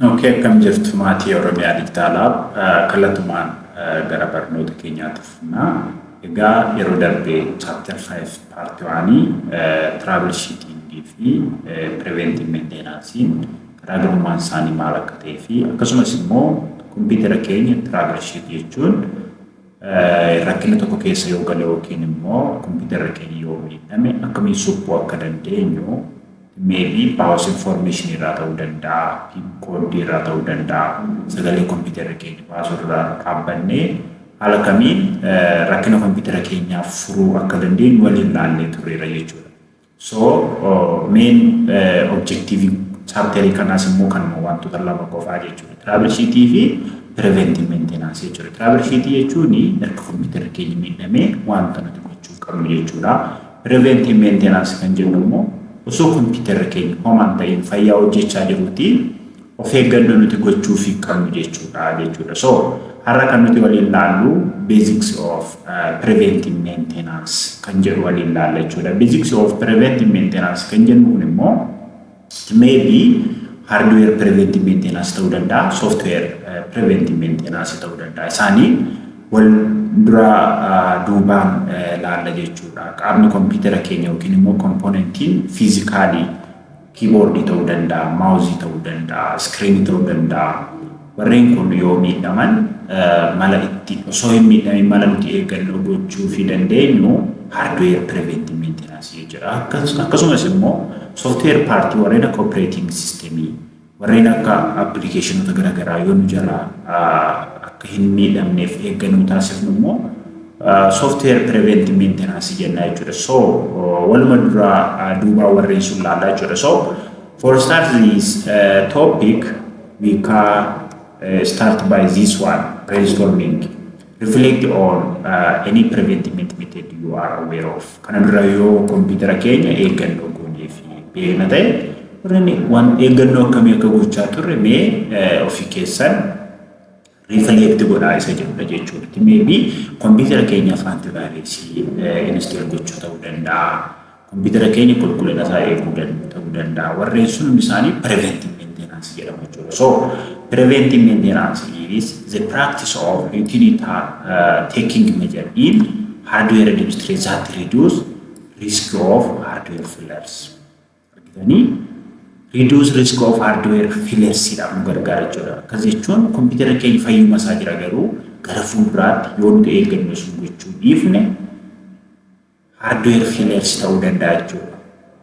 Okay, akkam jirtu maatii Oromiyaa Dijitaalaa? Kallattumaan gara barnoota keenyaatti fufnaa. Egaa yeroo darbe chapter 5 part 1 troubleshootingii fi preventive maintenance'n garaagarummaan isaanii maal akka ta'ee fi akkasumas immoo kompiitara keenya troubleshoot jechuun rakkina tokko keessa yoo gale yookiin immoo kompiitara keenya yoo miidhame akkamiin suphuu akka dandeenyu, maybe BIOS information irraa ta'uu danda'a, PIN code irraa ta'uu danda'a, sagalee kompiitara keenya baasuu irraa dhaabbannee haala kamiin rakkina kompiitara keenyaa furuu akka dandeenyu waliin laallee turreera jechuudha. So main objective chapterii kanaas immoo kanuma wantoota lama qofaa jechuudha. Troubleshootii fi preventive maintenance jechuudha. Troubleshootii jechuun erga kompiitara keenya miidhamee wanta nuti gochuu qabnu jechuudha. Preventive maintenance kan jennu immoo osoo kompiitarri keenya homaan ta'in fayyaa hojjechaa jiruuti of eeggannoo nuti gochuufii qabnu jechuudha. So har'a kan nuti waliin laallu basics of preventive maintenance kan jedhu waliin laalla jechuudha. Basics of preventive maintenance kan jennu kun immoo maybe hardware preventive maintenance ta'uu danda'a, software preventive maintenance ta'uu danda'a. Isaanii wal dura duubaan laalla jechuudha. Qaamni kompiitara keenya yookiin immoo componentiin physicalii keyboardii ta'uu danda'a, mouseii ta'uu danda'a, screenii ta'uu danda'a. Warreen kun yoo miidhaman mala itti osoo hin miidhamin mala nuti eeggannoo gochuu fi dandeenyu hardware preventive maintenance jechuudha. Akkasumas immoo software partii warreen akka operating systemii, warreen akka applicationoota garaagaraa yoo nu jalaa akka hin miidhamneef eeggannoo taasifnu immoo software preventive maintenance jenna jechuudha. So waluma dura duubaa warreen sun laallaa jechuudha. So for start this topic, we can start by this one, brainstorming. Reflect on any preventive method you are aware of. Kana dura yoo kompiitara keenya eeggannoo goonee fi beekna ta'e, warreen waan eeggannoo akkamii akka gochaa turre mee ofii keessan reflect godhaa isa jedhudha jechuudha. Maybe kompiitara keenyaaf antivirusii install gochuu ta'uu danda'a. Kompiitara keenya qulqullina isaa eeguu ta'uu danda'a. Warreen sun isaanii preventive maintenance jedhamu jechuudha. So preventive maintenance is the practice of routine taking measure in hardware administration that reduce risk of hardware failures. Argitanii, reduce risk of hardware failures dhaaf nu gargaara jechuudha. Akkas jechuun kompiitara keenya fayyuma isaa jira, garuu gara fuulduraatti yoo nuti eeggannoo sun gochuu dhiifne hardware failures ta'uu danda'a jechuudha.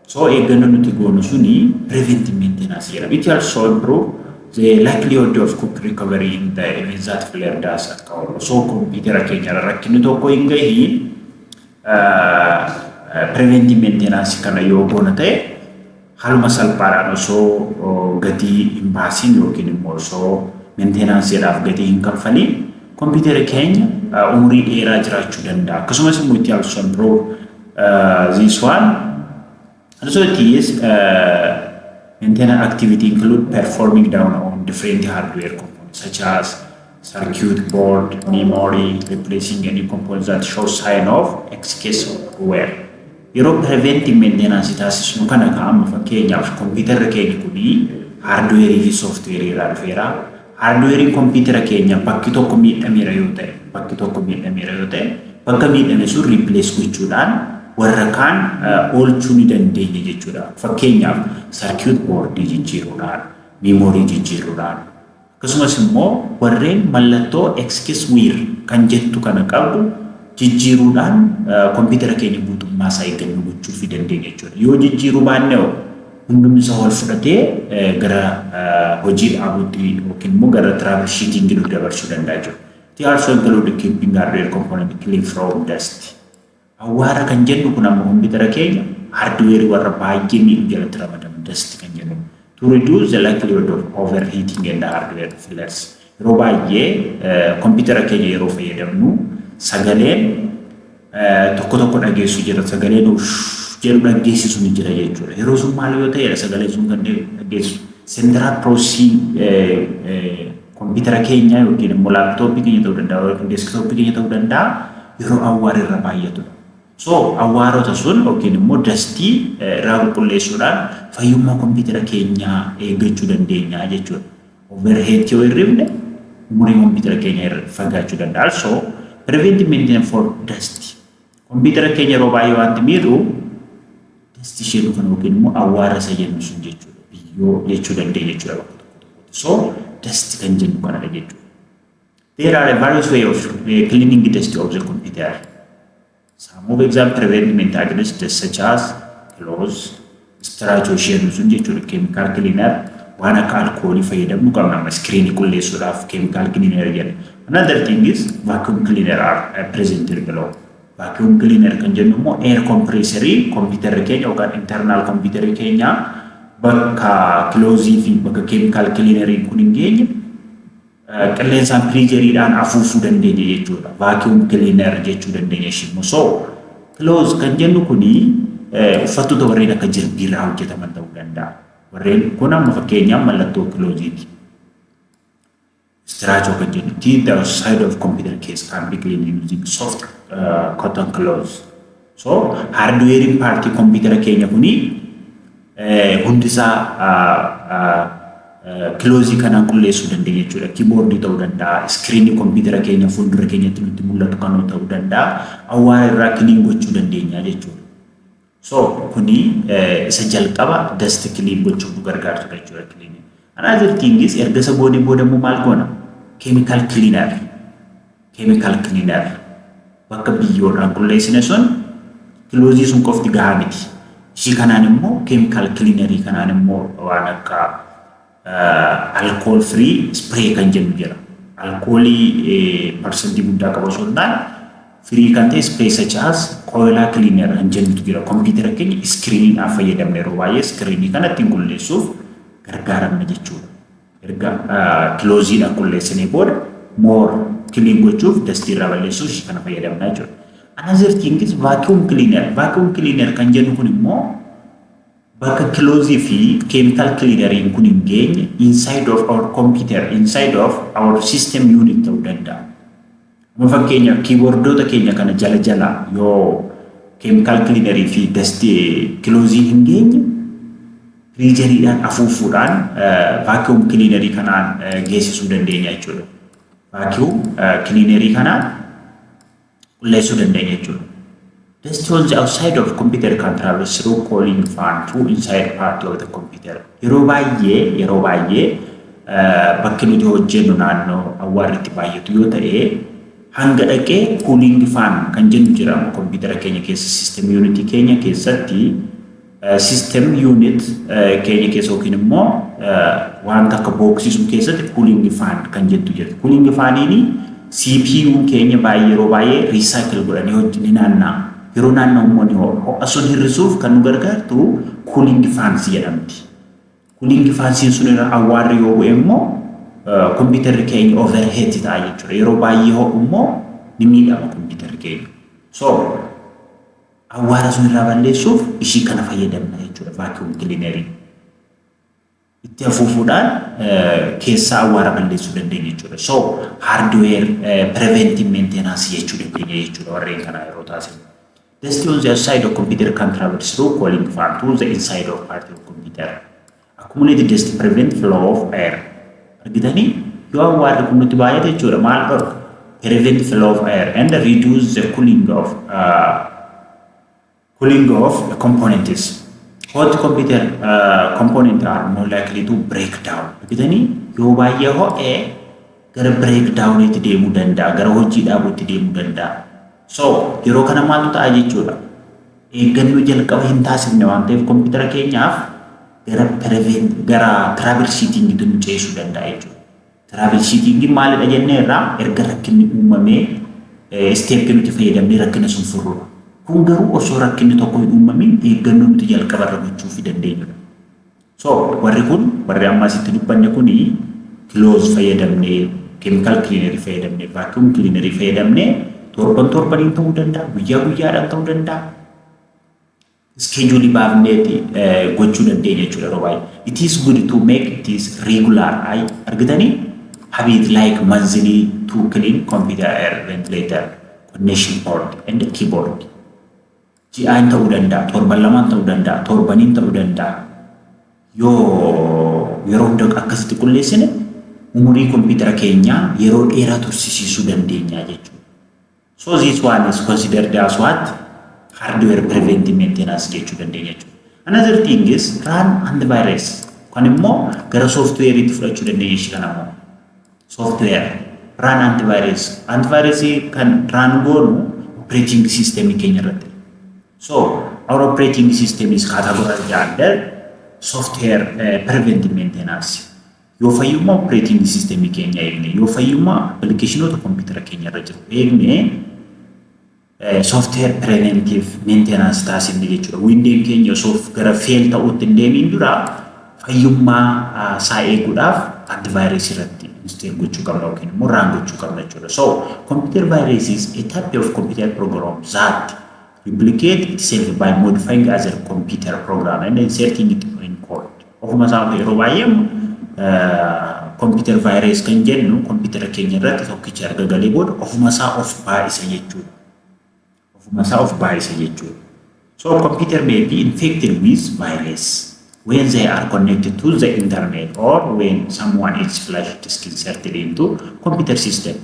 So eeggannoo nuti goonu suni preventive maintenance jedhama. It also improve the likelihood of quick recovery in the event that failure does occur. Osoo kompiitara keenya irra rakkinni tokko hin gahiin preventive maintenance kana yoo goona ta'e, haaluma salphaadhaan osoo gatii hin baasiin yookiin immoo osoo maintenanceedhaaf gatii hin kaffaliin kompiitara keenya umurii dheeraa jiraachuu danda'a. Akkasumas immoo itti also improve this one. Also it is maintenance activity include performing down on different hardware components such as circuit board, memory, replacing any components that show sign of excess wear. Yeroo preventive maintenance taasisnu kana amma fakkeenyaaf kompiitarri keenya kuni hardwareii fi softwareii irraa dhufeera. Hardwareiin kompiitara keenya bakki tokko miidhameera yoo ta'e, bakki tokko miidhameera yoo ta'e, bakka miidhame sun replace gochuudhaan warra kaan oolchuu ni dandeenya jechuudha. Fakkeenyaaf circuit boardii jijjiiruudhaan, memoryii jijjiiruudhaan, akkasumas immoo warreen mallattoo excess wear kan jettu kana qabu jijjiiruudhaan kompiitara keenya guutummaa isaa eeggannoo gochuu fi dandeenya jechuudha. Yoo jijjiiruu baanne hundumni isaa wal fudhatee gara hojii dhaabuutti yookiin immoo gara troubleshootingii nu dabarsuu danda'a jechuudha. It also include keeping hardware component clean from dust. Awwaara kan jennu kun amma kompiitara keenya hardwareii warra baay'ee miidhu jalatti ramadamu dust kan jennu. To reduce the likelihood of overheating and hardware failures. Yeroo baay'ee kompiitara keenya yeroo fayyadamnu sagaleen tokko tokko dhageessu jira. Sagaleen jedhu dhageessisu ni jira jechuudha. Yeroo sun maal yoo ta'edha sagaleen sun kan dhageessisu? Central processing kompiitara keenya yookiin immoo laptopii keenya ta'uu danda'a yookiin desktopii keenya ta'uu danda'a, yeroo awwaara irra baay'atudha. So awwaarota sun yookiin immoo dustii irraa qulqulleessuudhaan fayyummaa kompiitara keenyaa eeggachuu dandeenya jechuudha. Overheat yoo hirrifne, umurii kompiitara keenya irra fagaachuu danda'a. Also, preventive maintenance for dust. Kompiitara keenya yeroo baay'ee wanti miidhu dust ishee dhufan yookiin immoo awwaara isa jennu sun jechuudha. Biyyoo jechuu dandeenya jechuudha bakka tokko tokkotti. So dust kan jennu kanadha jechuudha. There are various ways of cleaning dust of the computer. Some of example prevent maintenance against dust such as clothes, starch ishee jennu sun jechuudha. Chemical cleaner waan akka alkoolii fayyadamnu qabna amma screenii qulleessuudhaaf chemical cleaner jenna. Another thing is vacuum cleaner are presented below. Vacuum cleaner kan jennu immoo air compressorii kompiitarri keenya yookaan internal kompiitarri keenya bakka clothii fi bakka chemical cleaneriin kun hin geenye qilleensaan pressureiidhaan afuufuu dandeenya jechuudha. Vacuum cleaner jechuu dandeenya ishee immoo. So cloth kan jennu kuni uffattoota warreen akka jirbiirraa hojjetaman ta'uu danda'a. Warreen kun amma fakkeenyaaf mallattoo clothiiti. Starch kan jennu the outside of computer case can be cleaned using soft cotton cloth. So hardwarein partii kompiitara keenya kuni hundisaa clothii kanaan qulleessuu dandeenya jechuudha. Keyboardii ta'uu danda'a, screenii kompiitara keenya fuuldura keenyatti nutti mul'atu kan ta'uu danda'a. Awwaara irraa clean gochuu dandeenya jechuudha. So kuni isa jalqaba dust clean gochuuf nu gargaartudha jechuudha cleaning. Another thing is erga isa goonee booda immoo maal goona? Chemical cleaner. Chemical cleaner. Bakka biyyoodhaan qulleessine sun clothii sun qofti gahaa miti. Ishii kanaan immoo chemical cleanerii kanaan immoo waan akka alcohol free spray kan jennu jira. Alkoolii percentii guddaa qaba osoo hin taane free kan ta'e spray such as Koala cleaner kan jennutu jira. Kompiitara keenya screeniidhaaf fayyadamna, yeroo baay'ee screenii kana ittiin qulleessuuf gargaaramna jechuudha. Erga clothiidhaan qulleessinee booda more clean gochuuf, dustii irraa balleessuuf ishii kana fayyadamna jechuudha. Another thing is vacuum cleaner. Vacuum cleaner kan jennu kun immoo bakka clothii fi chemical cleaneriin kun hin geenye inside of our computer, inside of our system unit ta'uu danda'a. Amma fakkeenyaaf keyboardoota keenya kana jala jala yoo chemical cleanerii fi dustii clothiin hin geenye, pressureiidhaan afuufuudhaan vacuum cleanerii kanaan geessisuu dandeenya jechuudha. Vacuum cleanerii kanaan qulleessuu dandeenya jechuudha. Dust on the outside of computer can travel through cooling fan to inside part of the computer. Yeroo baay'ee bakki nuti hojjennu naannoo awwaarri itti baay'atu yoo ta'e, hanga dhaqee cooling fan kan jennu jira kompiitara keenya keessa, system unit keenya keessatti, system unit keenya keessa yookiin immoo wanta akka boxii sun keessatti cooling fan kan jettu jirti. Cooling faniin CPU keenya baay'ee yeroo baay'ee recycle godhanii hojii ni naanna'a. Yeroo naanna'u immoo ni ho'a. Ho'a sun hir'isuuf kan nu gargaartu cooling fans jedhamti. Cooling fansiin sun irra awwaarri yoo bu'e immoo kompiitarri keenya overheat ta'a jechuudha. Yeroo baay'ee ho'u immoo ni miidhama kompiitarri keenya. So awwaara sun irraa balleessuuf ishii kana fayyadamna jechuudha, vacuum cleanerii. Itti afuufuudhaan keessaa awwaara balleessuu dandeenya jechuudha. So hardware preventive maintenance jechuu dandeenya jechuudha warreen kana yeroo taasifnu. Dust on the outside of computer can travel through cooling fan to the inside of part of computer. Accumulated dust prevent flow of air. Argitanii, yoo awwaarri kun nutti baay'ate jechuudha, maal dhorka? Prevent flow of air and reduce the cooling of the components. Hot computer component are more likely to break down. Argitanii, yoo baay'ee ho'ee gara break downitti deemuu danda'a, gara hojii dhaabuutti deemuu danda'a. So yeroo kana maaltu ta'a jechuudha? Eeggannoo jalqaba hin taasifne waan ta'eef kompiitara keenyaaf gara prevent gara troubleshootingitti nu ceesuu danda'a jechuudha. Troubleshootingiin maalidha jennee irraa erga rakkinni uumamee stepii nuti fayyadamnee rakkina sun furruudha. Kun garuu osoo rakkinni tokko hin uumamin eeggannoo nuti jalqabarra gochuufii dandeenyudha. So warri kun, warri amma asitti dubbanne kuni, cloth fayyadamnee, chemical cleanerii fayyadamnee, vacuum cleanerii fayyadamnee, torban torbaniin ta'uu danda'a, guyyaa guyyaadhaan ta'uu danda'a. Scheduleii baafneeti gochuu dandeenya jechuudha yeroo baay'ee. It is good to make it is regular. Argitanii, habit like monthly to clean computer air ventilator, connection port and keyboard. Ji'aan ta'uu danda'a, torban lamaan ta'uu danda'a, torbaniin ta'uu danda'a. Yoo yeroo hunda akkasitti qulleessine Umurii kompiitara keenyaa yeroo dheeraa tursiisuu dandeenya jechuudha. So this one is considered as what? Hardware preventive maintenance jechuu dandeenya jechuudha. Another thing is run antivirus. Kan immoo gara softwareetti fudhachuu dandeenya ishee kana immoo. Software run antivirus. Antivirus kan run goonu operating system keenya irratti. So our operating system is categorized under software preventive maintenance. Yoo fayyummaa operating system keenya eegne, yoo fayyummaa applicationoota kompiitara keenya irra jiru eegne, software preventive maintenance taasifne jechuudha. Window'n keenya osoo gara fail ta'uutti hin deemin dura fayyummaa isaa eeguudhaaf antivirus irratti install gochuu qabna yookiin immoo run gochuu qabna jechuudha. So computer virus is a type of computer program that replicate itself by modifying other computer program and inserting it in code. Ofuma isaa yeroo baay'ee computer virus kan jennu kompiitara keenya irratti tokkicha erga galee booda ofuma isaa of baay'isa jechuudha. Ofuma isaa of baay'isa jechuudha. So computer may be infected with virus when they are connected to the internet or when someone is flash disk inserted into computer system.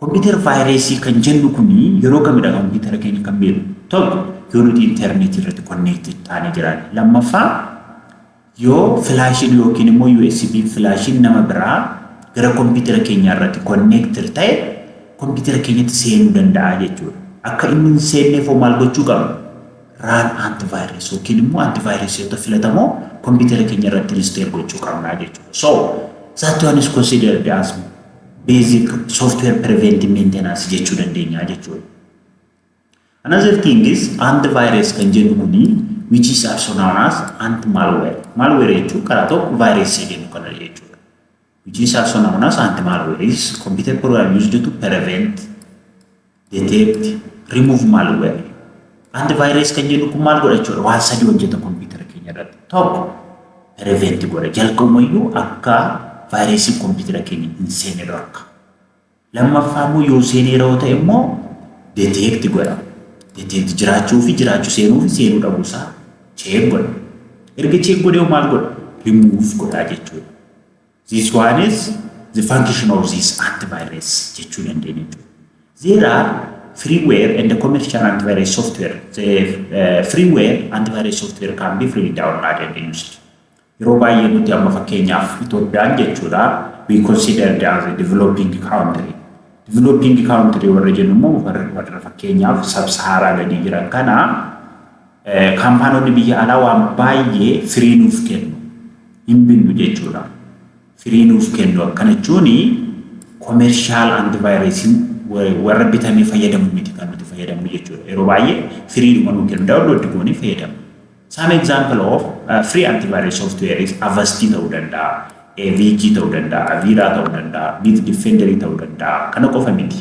Computer virusii kan jennu kuni yeroo kamidha kompiitara keenya kan miidhu? Tokko, yoo nuti internetii irratti connected taanee jiraanne. Lammaffaa, yoo flashiin yookiin immoo USB flashiin nama biraa gara kompiitara keenyaa irratti connected ta'e kompiitara keenyatti seenuu danda'a jechuudha. Akka inni hin seenneef maal gochuu qabna? Run antivirus yookiin immoo antivirusoota filatamoo kompiitara keenya irratti install gochuu qabna jechuudha. So that one is considered as basic software preventive maintenance jechuu dandeenya jechuudha. Another thing is antivirus kan jennu kuni, which is also known as anti-malware. Malware jechuun karaa tokko virus jennu kana jechuudha. Which is also known as anti-malware is computer program used to prevent, detect, remove malware. Antivirus kan jennu kun maal godha jechuudha? Waan sadii hojjeta kompiitara keenya irratti. Tokko, prevent godha. Jalqabumayyuu akka vaayirasiin kompiitara keenya hin seenne dhorka. Lammaffaa immoo yoo seenee yeroo ta'e immoo detect godha. Detect jiraachuu fi jiraachuu, seenuu fi seenuu dhabuusaa check godha. Erga check godhee maal godha? Remove godha jechuudha. This one is the function of this antivirus jechuu dandeenya jechuudha. There are freeware and the commercial antivirus software. The freeware antivirus software can be freely downloaded and used. Yeroo baay'ee nuti amma fakkeenyaaf Itoophiyaan jechuudha, we consider as a developing country. Developing country warra jennu immoo warra fakkeenyaaf sub-Saharaa gadi jiran kana kaampaanonni biyya alaa waan baay'ee free nuuf kennu, hin binnu jechuudha. Free nuuf kennu akkana jechuun commercial antivirusiin warra bitamee fayyadamu miti kan nuti fayyadamnu jechuudha. Yeroo baay'ee freedhuma nuu kennu, download goonee fayyadamnu. Some example of free antivirus software is Avast ta'uu danda'a, AVG ta'uu danda'a, Avira ta'uu danda'a, Bitdefender ta'uu danda'a. Kana qofa miti.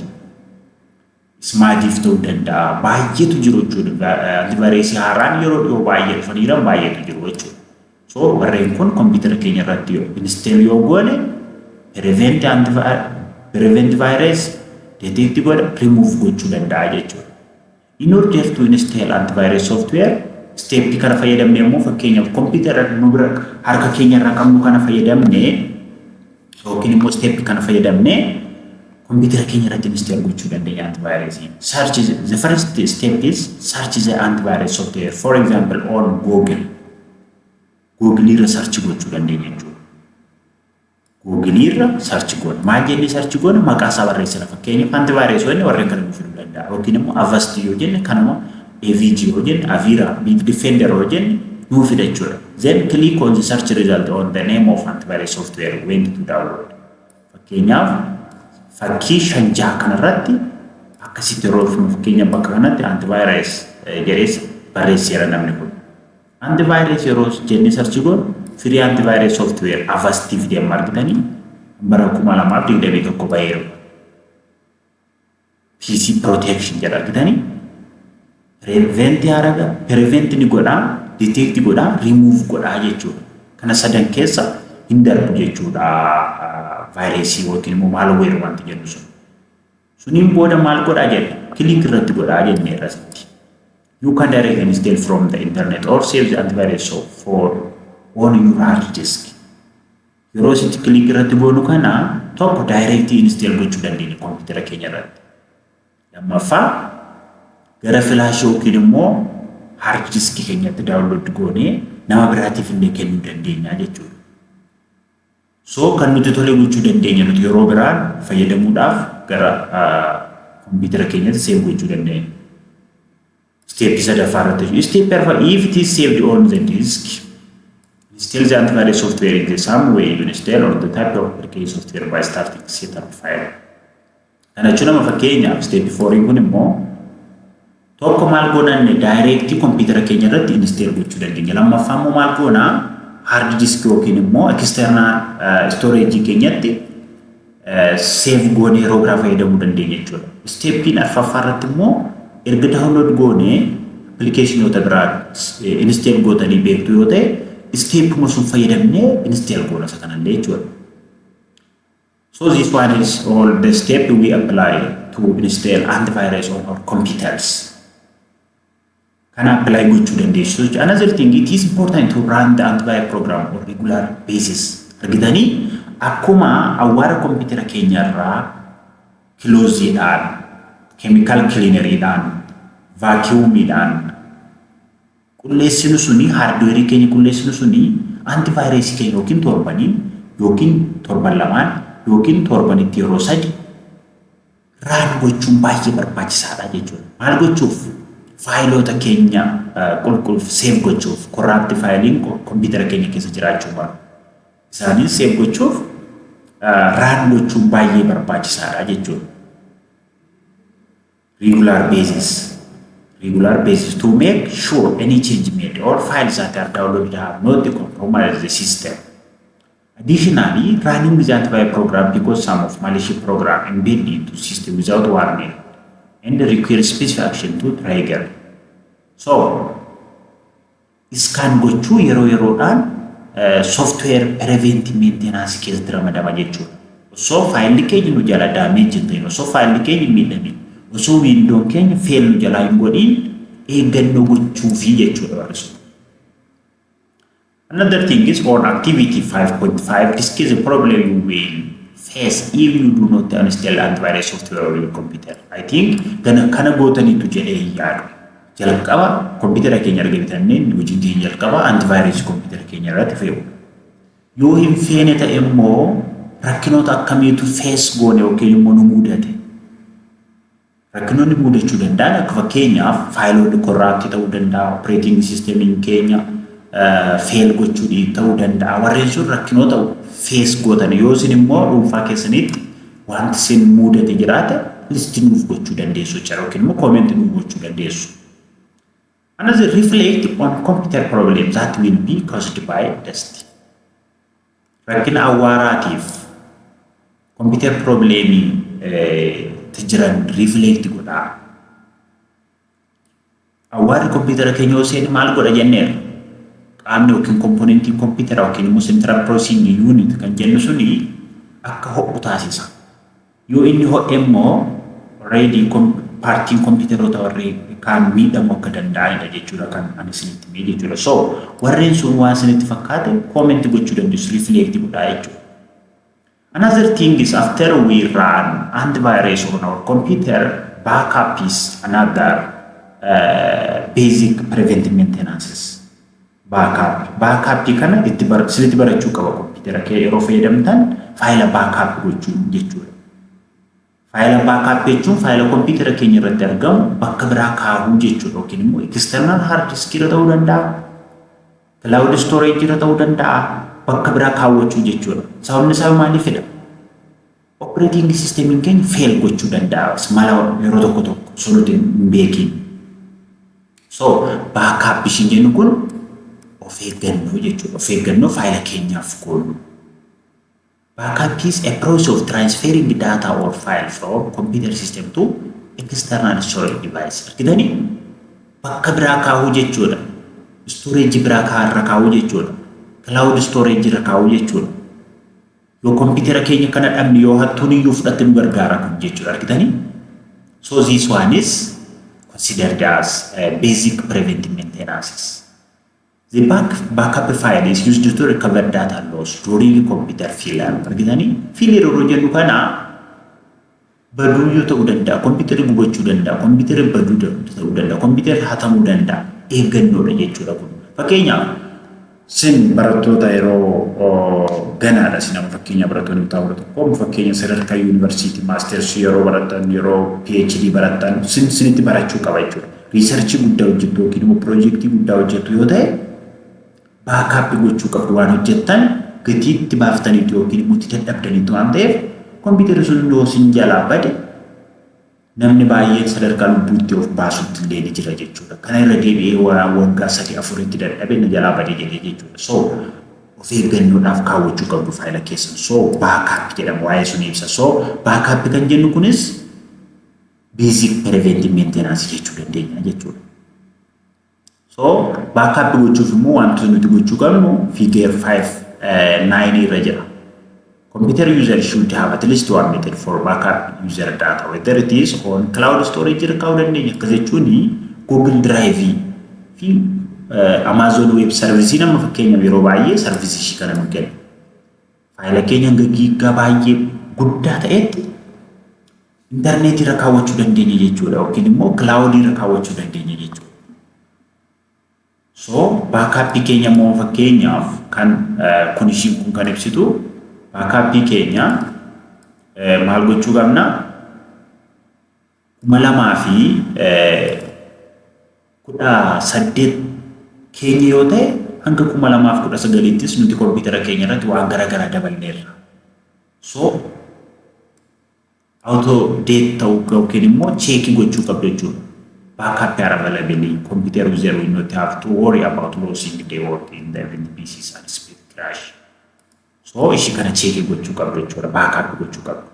Smadav ta'uu danda'a. Baay'eetu jiru jechuudha. Antivirusii haaraan yeroo dhiyoo baay'ee dhufanii jiran baay'eetu jiru jechuudha. So warreen kun kompiitara keenya irratti install yoo goone prevent virus, detect godha, remove gochuu danda'a jechuudha. In order to install antivirus software, step kana fayyadamne immoo fakkeenyaaf kompiitara nu bira harka keenya irraa qabnu kana fayyadamne yookiin immoo step kana fayyadamne kompiitara keenya irratti install gochuu dandeenya antivirusii. Search, the first step is search the antivirus software, for example, on Google. Google irra search gochuu dandeenya jechuudha. Google irra search goona. Maal jennee search goona? Maqaa isaa barreessina. Fakkeenyaaf antivirus yoo jenne warreen kana nu fiduu danda'a. Yookiin immoo Avast yoo jenne kanuma, AVG yoo jenne, Avira, Bitdefender yoo jenne nuu fida jechuudha. Then click on the search result on the name of antivirus software want to download. Fakkeenyaaf fakkii 5 6 kanarratti akkasitti yeroo dhufnu, fakkeenyaaf bakka kanatti antivirus jedhees barreesseera namni kun. Antivirus yeroo jennee search goonu free antivirus software Avast fidee amma argitanii bara 2021 baheeru. PC protection jedha argitanii, prevent yaaraga, prevent ni godhaa, detect godhaa, remove godhaa jechuudha. Kana sadan keessa hin darbu jechuudha vaayirasii yookiin immoo malware wanti jennu sun. Suniin booda maal godhaa jedhe? Click irratti godhaa jennee irratti. You can directly install from the internet or save the antivirus for on your hard disk. Yeroo asitti click irratti goonu kana, tokko, direct install gochuu dandeenya kompiitara keenya irratti. Lammaffaa, gara filaashii yookiin immoo hard diskii keenyatti download goonee nama biraatiif illee kennuu dandeenya jechuudha. So kan nuti tole gochuu dandeenya, nuti yeroo biraan fayyadamuudhaaf gara kompiitara keenyatti save gochuu dandeenya. Step sadaffaa irratti. Step arfaffaa, if it is saved on the disk, install the antivirus software in the same way you install or the type of application software by starting setup file. Kana jechuun nama fakkeenyaaf step fouriin kun immoo tokko maal goonanne, direct kompiitara keenya irratti install gochuu dandeenya. Lammaffaa immoo maal goonaa, hard disk yookiin immoo external storage keenyatti save goonee yeroo biraa fayyadamuu dandeenya jechuudha. Steppiin arfaffaa irratti immoo erga download goonee applicationoota biraa install gootanii beektu yoo ta'e, stepuma sun fayyadamnee install goona isa kanallee jechuudha. So this one is all the step we apply to install antivirus on our computers. Kana apply gochuu dandeessu. Another thing, it is important to run the antivirus program on regular basis. Argitanii, akkuma awwaara kompiitara keenyarraa clothesiidhaan, chemical cleaneriidhaan, vacuumiidhaan qulleessinu suni, hardwareii keenya qulleessinu suni, antivirusii keenya yookiin torbaniin yookiin torban lamaan yookiin torbanitti yeroo 3 run gochuun baay'ee barbaachisaadha jechuudha. Maal gochuuf? Faayiloota keenya qulqulluuf save gochuuf, corrupt fileiin kompiitara keenya keessa jiraachuu malu. Isaanis save gochuuf run gochuun baay'ee barbaachisaadha jechuudha. Regular basis. Regular basis to make sure any change made or files that are downloaded have not compromised the system. Additionally, running the antivirus program because some of malicious program embedded into system without warning and require specific action to trigger. So, scan gochuu yeroo yeroodhaan software preventive maintenance keessatti ramadama jechuudha. Osoo faayilli keenya nu jala damage hin ta'in, osoo faayilli keenya hin miidhamin, osoo Windowon keenya fail nu jalaa hin godhin eeggannoo gochuufii jechuudha warri sun. Another thing is on activity 5.5, this is a problem you will face if you do not install antivirus software on your computer. I think kana gootaniitu jedhee hin yaadu. Jalqaba kompiitara keenya erga bitannee hojiin keenya jalqaba antivirus kompiitara keenya irratti fe'u. Yoo hin feene ta'e immoo rakkinoota akkamiitu face goone yookiin immoo nu mudate? Rakkinoonni mudachuu danda'an akka fakkeenyaaf faayiloonni corrupt ta'uu danda'a, operating systemiin keenya fail gochuu ta'uu danda'a. Warreen sun rakkinoota face gootan. Yoo isin immoo dhuunfaa keessanitti wanti isin mudate jiraate, list nuuf gochuu dandeessu jechuudha yookiin immoo comment nuuf gochuu dandeessu. Another, reflect on computer problems that will be caused by dust. Rakkina awwaaraatiif computer problemii jiran reflect godhaa. Awwaarri kompiitara keenya yoo seene maal godha jenneerra? Qaamni yookiin componentiin kompiitara yookiin immoo central processing unit kan jennu suni akka ho'u taasisa. Yoo inni ho'e immoo already partiin kompiitaroota warri kaan miidhamuu akka danda'anidha jechuudha kan ani isinitti himee jechuudha. So warreen sun waan isinitti fakkaate comment gochuu dandeessu, reflect godhaa jechuudha. Another thing is, after we run antivirus on our computer, backup is another basic preventive maintenance. Backup. Backup kana itti sirriitti barachuu qaba kompiitara kee yeroo fayyadamtan faayila backup gochuu jechuudha. Faayila backup jechuun faayila kompiitara keenya irratti argamu bakka biraa kaahuu jechuudha yookiin immoo external hard disk irra ta'uu danda'a, cloud storage irra ta'uu danda'a, bakka biraa kaawwachuu jechuudha. Sababni isaa maaliifidha? Operating systemiin keenya fail gochuu danda'a mala yeroo tokko tokko osoo nuti hin beekin. So backup ishiin jennu kun of eeggannoo jechuudha. Of eeggannoo faayila keenyaaf goonu. Backup is a process of transferring data or file from computer system to external storage device. Argitanii, bakka biraa kaahuu jechuudha. Storage biraa irra kaahuu jechuudha. Cloud storage irra kaahuu jechuudha. Yoo kompiitara keenya kana dhabne, yoo hattuun iyyuu fudhatte nu gargaara kun jechuudha. Argitanii? So this one is considered as basic preventive maintenance. The backup file is used to recover data loss during computer failure. Argitanii, failure yeroo jennu kana baduu yoo ta'uu danda'a, kompiitarri gubachuu danda'a, kompiitarri baduu ta'uu danda'a, kompiitarri hatamuu danda'a. Eeggannoodha jechuudha kun. Fakkeenyaaf, sin barattoota yeroo ganaadha sin amma fakkeenya barattoonni kutaa 11, fakkeenya sadarkaa yuunivarsiitii mastersii yeroo baratan, yeroo PhD baratan, sin sinitti barachuu qaba jechuudha. Researchii guddaa hojjettu yookiin immoo piroojeektii guddaa hojjettu yoo ta'e, backup gochuu qabdu. Waan hojjettan gatii itti baaftaniitu yookiin immoo itti dadhabdaniitu waan ta'eef, kompiitarri sun yoo sin jalaa bade, namni baay'een sadarkaa lubbuutti of baasutti illee ni jira jechuudha. Kana irra deebi'ee waggaa sadii afuritti dadhabe na jalaa badee jedhee jechuudha. So of eeggannoodhaaf kaawwachuu qabdu faayila keessan. So backup jedhama, waa'ee sun ibsa. So backup kan jennu kunis basic preventive maintenance jechuu dandeenya jechuudha. So backup gochuuf immoo wantoota nuti gochuu qabnu figure 5 9 irra jira. Computer user should have at least one method for backup user data, whether it is on cloud storage irra kaa'uu dandeenya. Akkas jechuun Google Drive fi Amazon Web Service nama fakkeenyaaf yeroo baay'ee service ishii kana nu kenna. Faayila keenya hanga giiggaa baay'ee guddaa ta'etti intarneetii irra kaawwachuu dandeenya jechuudha yookiin immoo cloudii irra kaawwachuu dandeenya jechuudha. So backupii keenya immoo fakkeenyaaf kan kun ishiin kun kan ibsitu backupii keenya maal gochuu qabna? 2018 keenya yoo ta'e, hanga 2019ttis nuti kompiitara keenya irratti waan garaagaraa daballeerra. So auto date ta'uu yookiin immoo checkii gochuu qabdu jechuudha. Backup are available. Computer user will not have to worry about losing the work in the event PCs and speed crash. So ishii kana checkii gochuu qabdu jechuudha. Backup gochuu qabdu.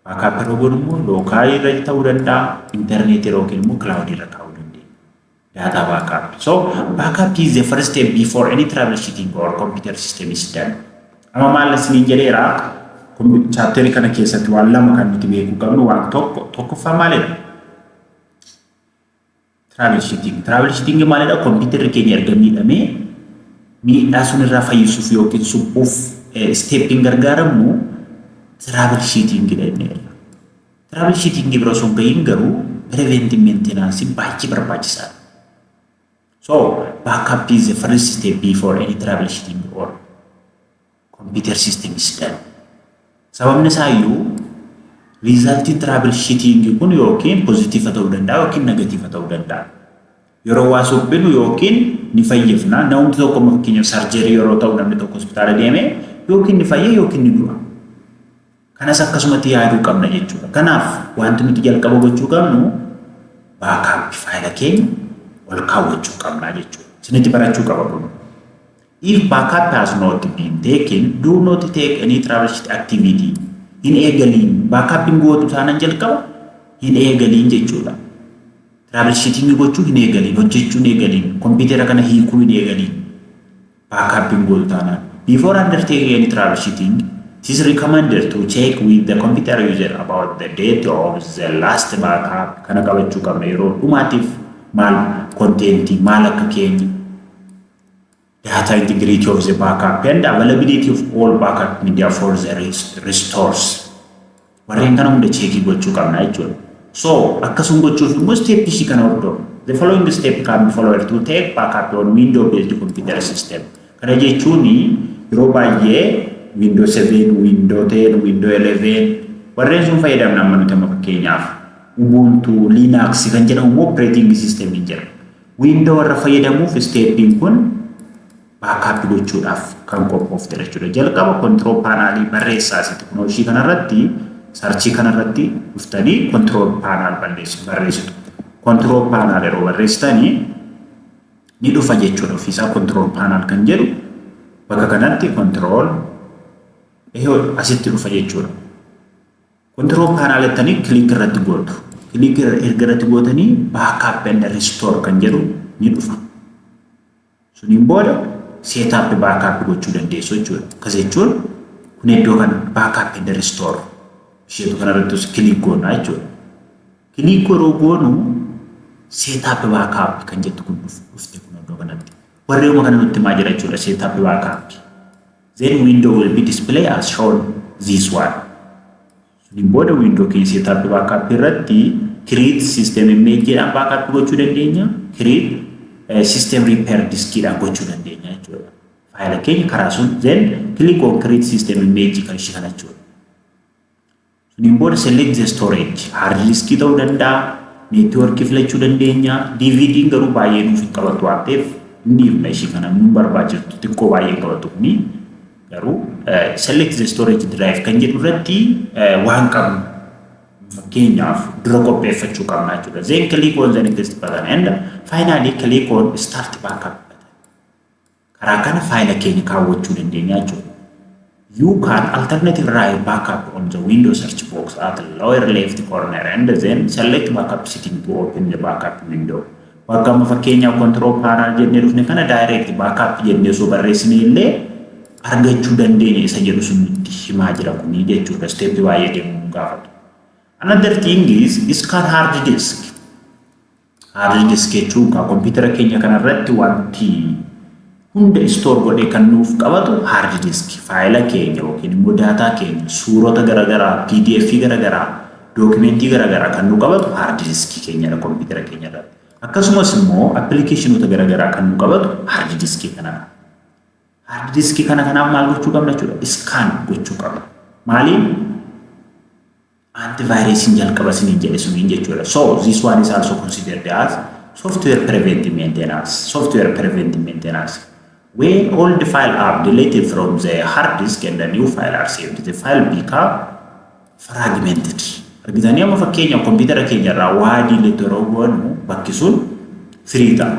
Backup yeroo godhu immoo localii irra ta'uu danda'a, intarneetii yookiin immoo cloudii irra kaa'uu dandeenya. Data backup. So backup is the first step before any troubleshooting or computer system is done. Amma maal isiniin jedheera? Chapterii kana keessatti waan lama kan nuti beekuu qabnu, waan tokko tokkoffaa maalidha? Troubleshooting. Troubleshooting maalidha? Kompiitarri keenya erga miidhamee miidhaa sun irraa fayyisuuf yookiin suphuuf steppiin gargaaramnu troubleshooting jenneerra. Troubleshooting bira osoo hin gahiin garuu preventive maintenance baay'ee barbaachisaadha. So backup is the first step before any troubleshooting or computer system is done. Sababni isaa iyyuu resultiin troubleshooting kun yookiin positive ta'uu danda'a yookiin negative ta'uu danda'a. Yeroo waa suphinu yookiin ni fayyifna. Namni tokko, fakkeenyaaf, surgery yeroo ta'u namni tokko hospitaala deeme, yookiin ni fayya yookiin ni du'a. Kanas akkasumatti yaaduu qabna jechuudha. Kanaaf wanti nuti jalqaba gochuu qabnu backup faayila keenya ol kaawwachuu qabna jechuudha. Isinitti barachuu qaba kun. If backup has not been taken, do not take any troubleshoot activity. Hin eegaliin. Backupiin gootu taanaan jalqaba hin eegaliin jechuudha. Troubleshooting gochuu hin eegaliin, hojjechuu hin eegaliin, kompiitara kana hiikuu hin eegaliin. Backupiin gootu taanaan. Before undertaking any troubleshooting, it is recommended to check with the computer user about the date of the last backup. Kana qabachuu qabna, yeroo dhumaatiif maal contentii maal akka keenya, data integrity of the backup and availability of all backup media for the restores. Warreen kana hunda checkii gochuu qabna jechuudha. So akkasuma gochuuf immoo step ishii kana hordofu. The following step can be followed to take backup on window based computer system. Kana jechuun yeroo baay'ee Windows 7, Windows 10, Windows 11 warreen sun fayyadamna. Amma nuti amma fakkeenyaaf Ubuntu, Linux kan jedhamu immoo operating system jira. Windows warra fayyadamuuf steppiin kun backup gochuudhaaf kan qophooftedha jechuudha. Jalqaba control panelii barreessaa asitti, kunoo ishii kanarratti, searchii kanarratti dhuftanii control panel barreessitu. Control panel yeroo barreessitanii ni dhufa jechuudha, ofiisaa control panel kan jedhu bakka kanatti control asitti dhufa jechuudha. Control panel jettanii click irratti gootu. Click erga irratti gootanii backup and restore kan jedhu ni dhufa. Suniin booda setup backup gochuu dandeessu jechuudha. Akkas jechuun kun iddoo kana backup and restore isheetu kanarrattis click goona jechuudha. Click yeroo goonu setup backup kan jettu kun dhufte kun iddoo kanatti. Warreema kana nutti himaa jira jechuudha, setup backup. Then window will be display as shown this one. Suniin booda window keenya setup backup irratti create system image jedhaan backup gochuu dandeenya. Create system repair diskiidhaan gochuu dandeenya jechuudha. Faayila keenya karaa sun then click on create system image kan ishee kana jechuudha. Suniin booda select the storage, hard diskii ta'uu danda'a, networkii filachuu dandeenya. DVD'n garuu baay'ee nuuf hin qabatu waan ta'eef inni ifna ishee kana nu barbaachiftu xiqqoo baay'ee hin qabatu kuni, garuu select the storage drive kan jedhu irratti waan qabnu fakkeenyaaf dura qopheeffachuu qabna jechuudha. Then click on the next button and finally click on start backup button. Karaa kana faayila keenya kaawwachuu dandeenya jechuudha. You can alternative write backup on the window search box at the lower left corner and then select backup setting to open the backup window. Bakka amma fakkeenyaaf control panel jennee dhufne kana direct backup jennee osoo barreessine illee argachuu dandeenya isa jedhu sun nutti himaa jira kuni jechuudha. Step baay'ee deemuu gaafatu. Another thing is scan hard disk. Hard disk jechuun kan kompiitara keenya kanarratti wanti hunda store godhee kan nuuf qabatu hard disk, faayila keenya yookiin immoo daataa keenya, suurota garaagaraa, PDF garaagaraa, dookimentii garaagaraa kan nu qabatu hard disk keenyadha kompiitara keenya irratti. Akkasumas immoo appilikeeshinoota garaagaraa kan nu qabatu hard disk kanadha. Hard disk kana kanaaf maal gochuu qabna jechuudha? Scan gochuu qabna. Maaliin? Antivirusiin jalqaba isiniin jedhe suniin jechuudha. So this one is also considered as software preventive maintenance. Software preventive maintenance. When all the file are deleted from the hard disk and the new file are saved, the file become fragmented. Argitanii, amma fakkeenya kompiitara keenya irraa waa delete yeroo goonu bakki sun free ta'a.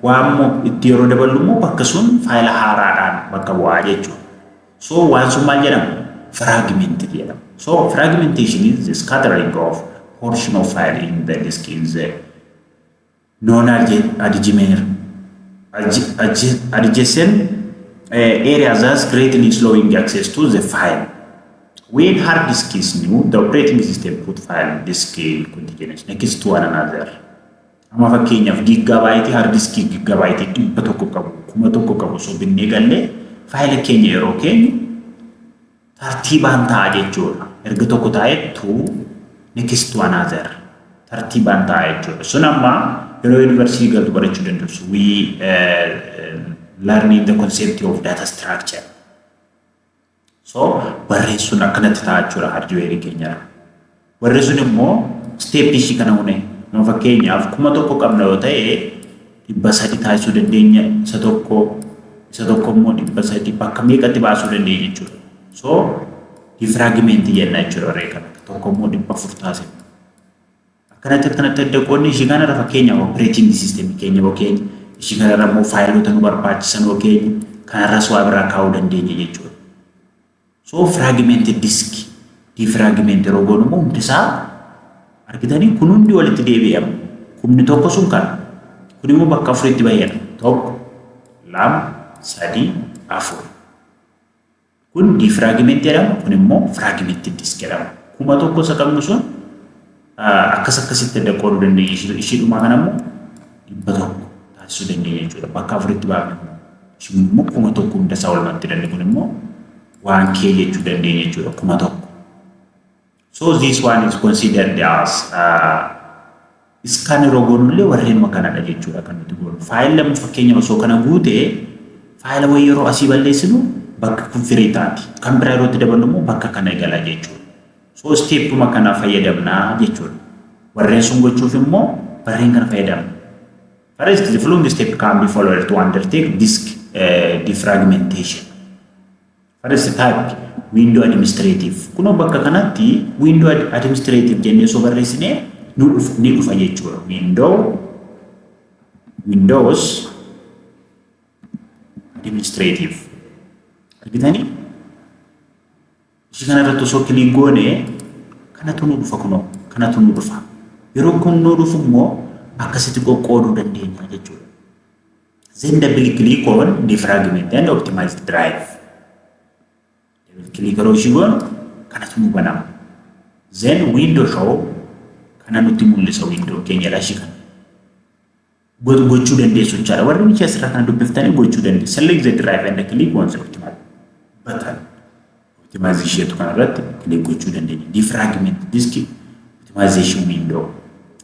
Waa immoo itti yeroo daballu immoo bakka sun faayila haaraadhaan bakka bu'aa jechuudha. So waan sun maal jedhama? Fragmented jedhama. So fragmentation is the scattering of portion of file in the disk in the non-adjacent areas, thus greatly slowing access to the file. When hard disk is new, the operating system put file disk contiguous next to one another. Amma fakkeenyaaf giigabaayitii hard diskii giigabaayitii 100 qabu, 1000 qabu osoo binnee gallee faayila keenya yeroo keenyu tartiibaan ta'a jechuudha. Erga tokko taa'ee to next to another tartiibaan ta'a jechuudha. Sun amma yeroo yuunivarsiitii galtu barachuu dandeessu. We learning the concept of data structure. So barreessuun akkanatti ta'a jechuudha hardweerii keenyarra. Warri sun immoo steppii ishii kana hune. Nama fakkeenyaaf 1000 qabna yoo ta'e, 300 taasisuu dandeenya, isa tokko, isa tokko immoo 300 bakka meeqatti baasuu dandeenya jechuudha. So defragmentii jenna jechuudha warree kana. Tokko immoo 400 taasifna. Akkanatti akkanatti adda qoodni ishii kanarra fakkeenyaaf operating system keenya yoo keenya, ishii kanarra immoo faayilota nu barbaachisan yoo keenya, kanarras waa biraa kaa'uu dandeenya jechuudha. So fragmented disk defragment yeroo goonu immoo hundi isaa argitanii kun hundi walitti deebi'ama. Kumni tokko sun kana. Kun immoo bakka afuritti baay'ata. Tokko, lama, sadii, afur. Kun defragment jedhama. Kun immoo fragmented disk jedhama. 1000 isa qabnu sun akkas akkasitti adda qooduu dandeenya. Ishii dhumaa kana immoo 100 taasisuu dandeenya jechuudha. Bakka afuritti baafne kun. Ishiin immoo 1000 hunda isaa walumatti hidhanne, kun immoo waan kee jechuu dandeenya jechuudha, 1000. So this one is considered as scan yeroo goonullee warreenuma kanadha jechuudha kan nuti goonu. Faayilli amma fakkeenya osoo kana guute, faayila wayii yeroo asii balleessinu bakka kun free taati. Kan biraa yeroo itti daballu immoo bakka kana gala jechuudha. So steppuma kana fayyadamnaa jechuudha. Warreen sun gochuuf immoo warreen kana fayyadamna. First, the following step can be followed to undertake disk defragmentation. First, type window administrative. Kunoo bakka kanatti window administrative jennee osoo barreessinee nu dhufu ni dhufa jechuudha. Windows administrative. Argitanii? Ishii kana irratti osoo click goone kanatu nu dhufa, kunoo kanatu nu dhufa. Yeroo kun nu dhufu immoo akkasitti qoqqooduu dandeenya jechuudha. Then double click on defragment and optimize drive. Double click yeroo ishii goonu kanatu nu banama. Then window show kana nutti mul'isa, window keenya ishii kana. Gochuu dandeessu jechaadha. Warri ishee asirraa kana dubbiftanii gochuu dandeessu. Select the drive and click on the optimal button. Optimization kanarratti click gochuu dandeenya. Defragment disk optimization window.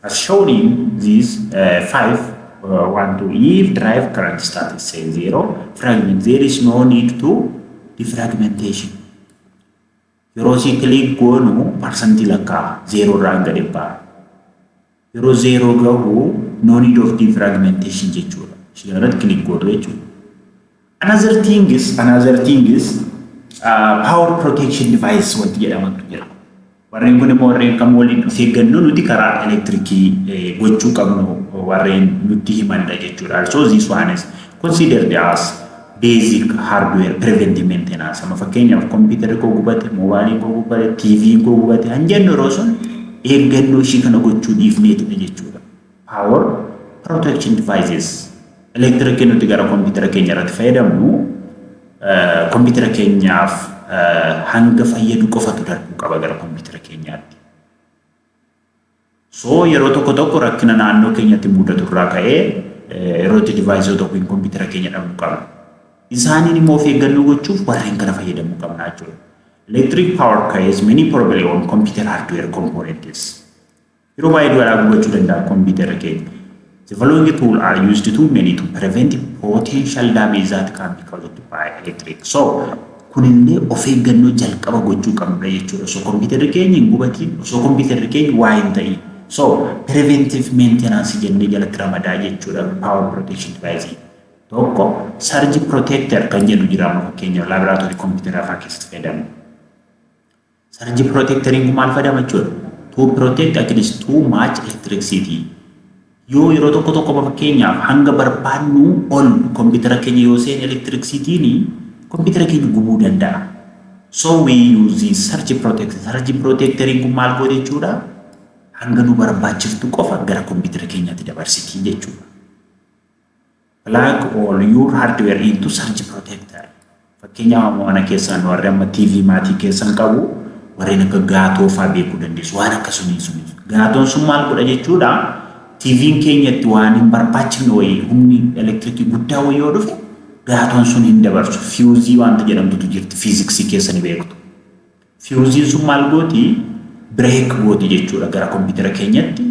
As shown in these five, one, two, if drive current status say zero, fragment, there is no need to defragmentation. Yeroo si click goonu parsantii lakkaa zero irraa hanga 100. Yeroo zero gahu no need of defragmentation jechuudha. Ishee kanarratti click gootu jechuudha. Another thing is power protection device wanti jedhamantu jira. Warreen kun immoo warreen kam waliin of eeggannoo nuti karaa elektirikii gochuu qabnu warreen nutti himanidha jechuudha. So this one is considered as basic hardware preventive maintenance. Amma fakkeenyaaf kompiitarri koo gubate, moobaayiliin koo gubate, TV'n koo gubate han jennu yeroo sun eeggannoo ishii kana gochuu dhiifneetidha jechuudha. Power protection devices elektirikii nuti gara kompiitara keenya irratti fayyadamnu kompiitara keenyaaf hanga fayyadu qofatu darbuu qaba gara kompiitara keenyaatti. So yeroo tokko tokko rakkina naannoo keenyatti mudatu irraa ka'ee yeroo itti device tokko kompiitara keenya dhabuu qabna. Isaaniin immoo of eeggannoo gochuuf warreen kana fayyadamuu qabna jechuudha. Electric power causes many problem on computer hardware components. Yeroo baay'ee du'aa gubachuu danda'a kompiitara keenya. The following tool are used to many to prevent potential damage that can be caused by electric. So kunillee of eeggannoo jalqaba gochuu qabnudha jechuudha. Osoo kompiitarri keenya hin gubatiin, osoo kompiitarri keenya waa hin ta'in. So preventive maintenance jennee jalatti ramadaa jechuudha power protection device. Tokko surge protector kan jedhu jira, amma fakkeenyaaf laaboraatoorii kompiitaraa fa'aa keessatti fayyadamu. Surge protectoriin kun maal fayyadama jechuudha? To protect against too much electricity. Yoo yeroo tokko tokko, fakkeenyaaf, hanga barbaannu ol kompiitara keenya yoo seene electricityn kompiitara keenya gubuu danda'a. So we use this surge protector. Surge protectoriin kun maal godhe jechuudha? Hanga nu barbaachiftu qofa gara kompiitara keenyaatti dabarsitii jechuudha. Plug all your hardware into surge protector. Fakkeenyaaf mana keessan warri amma TV maatii keessan qabu, warreen akka gaatoo fa'aa beekuu dandeessu. Waan akka sunii suni. Gaatoon sun maal godha jechuudha? TV'n keenyatti waan hin barbaachifne wayii, humni elektirikii guddaa wayii yoo dhufe, gaatoon sun hin dabarsu. Fiyuuzii wanta jedhamtutu jirti, fiiziksii keessa ni beektu. Fiyuuziin sun maal gooti? Break gooti jechuudha, gara kompiitara keenyatti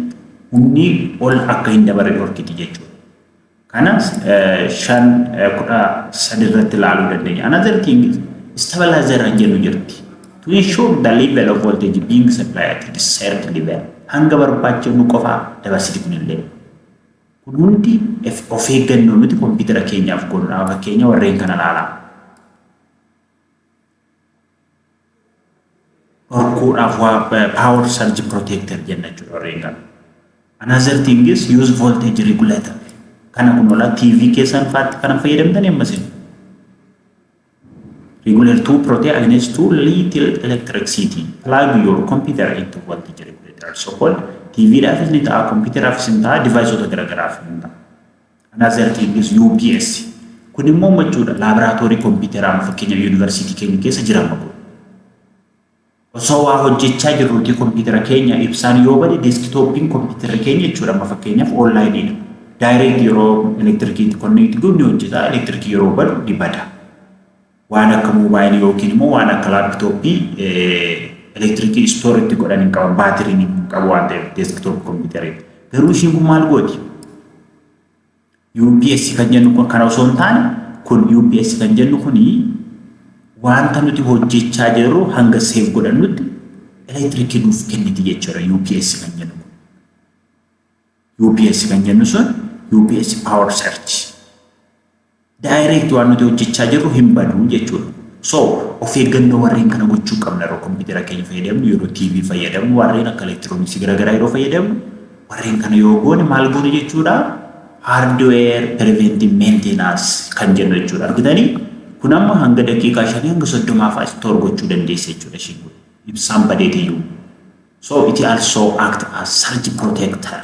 humni ol akka hin dabarre dhorkiti jechuudha. Kanas 5.13 irratti ilaaluu dandeenya. Another thing is stabilizer kan jennu jirti. To ensure the level of voltage being supplied at desired level. Hanga barbaachifnu qofaa dabarsiti kunillee. Kun hundi of eeggannoo nuti kompiitara keenyaaf goonudha. Fakkeenya warreen kana ilaalaa. Dhorkuudhaaf waa power surge protector jenna jechuudha warreen kana. Another thing is use voltage regulator. Kana kun ola TV keessan faatti kana fayyadamtan ammasin. Regulator to protect against too little electricity. Plug your computer into voltage regulator. So called TV dhaafis ni ta'a, kompiitaraafis ni ta'a, deviceota garaagaraaf ni ta'a. Another thing is UPS. Kun immoo jechuudha laaboraatoorii kompiitaraa fakkeenyaaf yuunivarsiitii keenya keessa jira kun. Osoo waa hojjechaa jirruuti kompiitara keenya ibsaan yoo bade, desktopiin kompiitara keenya jechuudha amma fakkeenyaaf onlineiidha. Direct yeroo elektirikiitti connect goonu ni hojjeta, elektirikii yeroo badu ni bada. Waan akka moobaayilii yookiin immoo waan akka laaptooppii elektirikii store itti godhan hin qaban, baatiriin hin qabu waan ta'eef desktop kompiitarii. Garuu ishiin kun maal gooti? UPS kan jennu kun kana osoo hin taane, kun UPS kan jennu kuni wanta nuti hojjechaa jirru hanga save godhannutti elektirikii nuuf kenniti jechuudha UPS kan jennu kun. UPS kan jennu sun UPS power surge. Direct waan nuti hojjechaa jirru hin badu jechuudha. So of eeggannoo warreen kana gochuu qabna yeroo kompiitara keenya fayyadamnu, yeroo TV fayyadamnu, warreen akka elektirooniksii garaagaraa yeroo fayyadamnu, warreen kana yoo goone maal goone jechuudha? Hardware preventive maintenance kan jennu jechuudha. Argitanii, kun amma hanga daqiiqaa 5 hanga 30 fa'aa store gochuu dandeessa jechuudha ishiin kun. Ibsaan badeetiyyuu. So it also act as surge protector.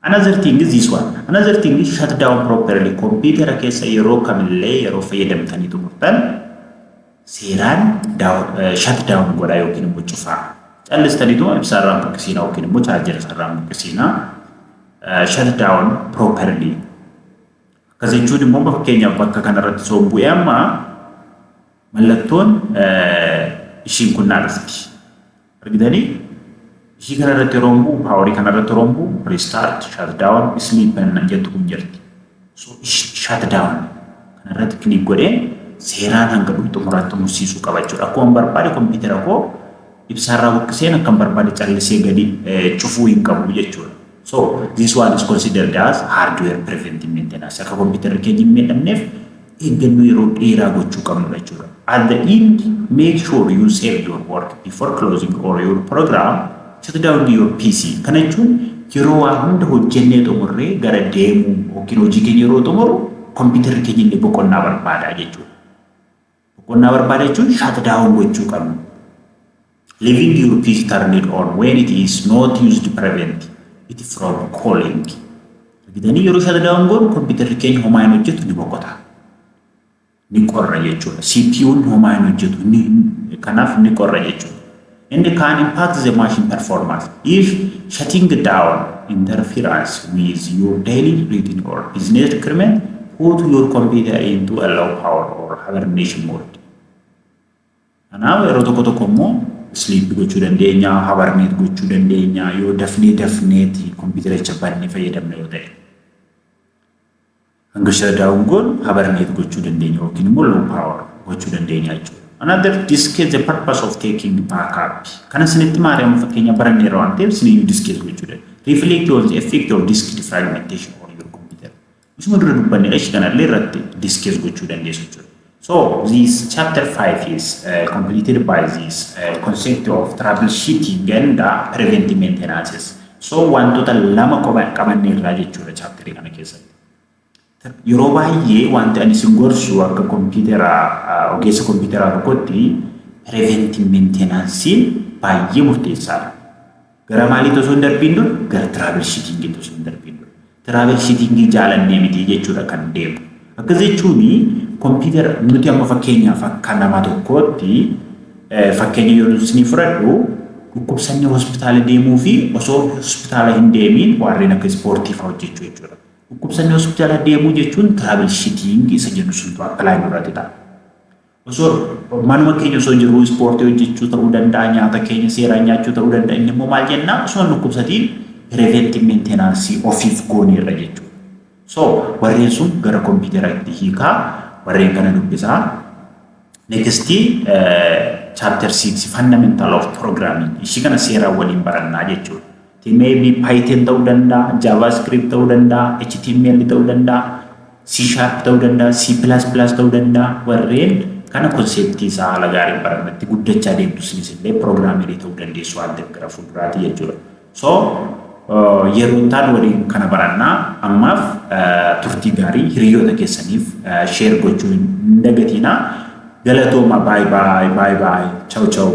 Another thing is this one. Another thing is shut down properly. Kompiitara keessa yeroo kamillee yeroo fayyadamtanii xumurtan seeraan shut down godhaa yookiin immoo cufaa. Callistaniituma ibsaarraan buqqisiinaa yookiin immoo chaarjera isaarraan buqqisiinaa. Shut down properly. Akkas jechuun immoo fakkeenyaaf bakka kanarratti osoo bu'ee amma mallattoon ishiin kun naa dhufti. Argitanii, ishii kanarratti yeroo bu'u, powerii kanarratti yeroo bu'u, restart, shut down, sleep jettu kun jirti. So shut down kanarratti click godhee seeraan hanga xumuraatti xumursiisuu qaba jechuudha. Akkuma barbaade kompiitara koo ibsaarraa buqqiseen akkam barbaade callisee gadi cufuu hin qabu jechuudha. So this one is considered as hardware preventive maintenance. Akka kompiitarri keenya hin miidhamneef eeggannoo yeroo dheeraa gochuu qabnudha jechuudha. At the end, make sure you save your work before closing or your program shut down your PC. Kana jechuun yeroo waa hunda hojjennee xumurree gara deemuu yookiin hojii keenya yeroo xumuru kompiitarri keenya illee boqonnaa barbaada jechuudha. Boqonnaa barbaada jechuun shut down gochuu qabna. Leaving your PC turned on when it is not used prevent it from cooling. Argitanii, yeroo shut down goonu kompiitarri keenya homaa hin hojjetu, ni boqota. Ni qorra jechuudha. CPU'n homaa hin hojjetu, kanaaf ni qorra jechuudha. And can impact the machine performance if shutting down interference with your daily routine or business requirement. Put your computer into a low power or hibernation mode. Kanaaf yeroo tokko tokko immoo sleep gochuu dandeenya, hibernate gochuu dandeenya yoo dafnee dafneeti kompiitaricha bannee fayyadamna yoo ta'e. Hanga shutdown goonu hibernate gochuu dandeenya yookiin immoo low power gochuu dandeenya jechuudha. Another discuss the purpose of taking backup. Kana isinitti maariyamu fakkeenya baranneerra waan ta'eef isiniyyuu discuss gochuu dandeenya. Reflect on the effect of disk defragmentation on your computer. Isuma dura dubbannedha, ishee kanallee irratti discuss gochuu dandeessu jechuudha. So this chapter 5 is completed by this concept of troubleshooting and preventive maintenance. So wantoota lama qabanneerraa jechuudha chapterii kana keessatti. Yeroo baay'ee wanti ani isin gorsu akka kompiitara ogeessa kompiitaraa tokkotti preventive maintenance'n baay'ee murteessaadha. Gara maaliitti osoo hin darbiin dura? Gara troubleshootingiitti osoo hin darbiin dura. Troubleshootingii jaalannee miti jechuudha kan deemu. Akkas jechuun kompiitara nuti amma fakkeenyaaf akka nama tokkootti fakkeenya yoo isinii fudhadhu, dhukkubsannee hospitaala deemuu fi osoo hospitaala hin deemiin warreen akka ispoortii fa'aa hojjechuu jechuudha. Dhukkubsannee hospitaala deemuu jechuun troubleshootingii isa jennu suntu akka line irratti ta'a. Osoo manuma keenya osoo jirru ispoortii hojjechuu ta'uu danda'a, nyaata keenya seeraan nyaachuu ta'uu danda'a. Inni immoo maal jennaa? Osoo hin dhukkubsatiin preventive maintenance ofiif gooneerra jechuudha. So warreen sun gara kompiitaraatti hiikaa, warreen kana dubbisaa. Next, chapter 6, fundamental of programming, ishii kana seeraan waliin barannaa jechuudha. Maybe Python ta'uu danda'a, JavaScript ta'uu danda'a, HTML ta'uu danda'a, C# ta'uu danda'a, C++ ta'uu danda'a. Warreen kana conceptii isaa haala gaariin barannatti guddachaa deemtu, isinis illee programmerii ta'uu dandeessu waan ta'eef gara fuulduraatti jechuudha. So yeroo ta'an waliin kana barannaa. Ammaaf turtii gaarii. Hiriyoota keessaniif share gochuu hin dagatinaa. Galatooma, bye bye, bye bye, ciao ciao.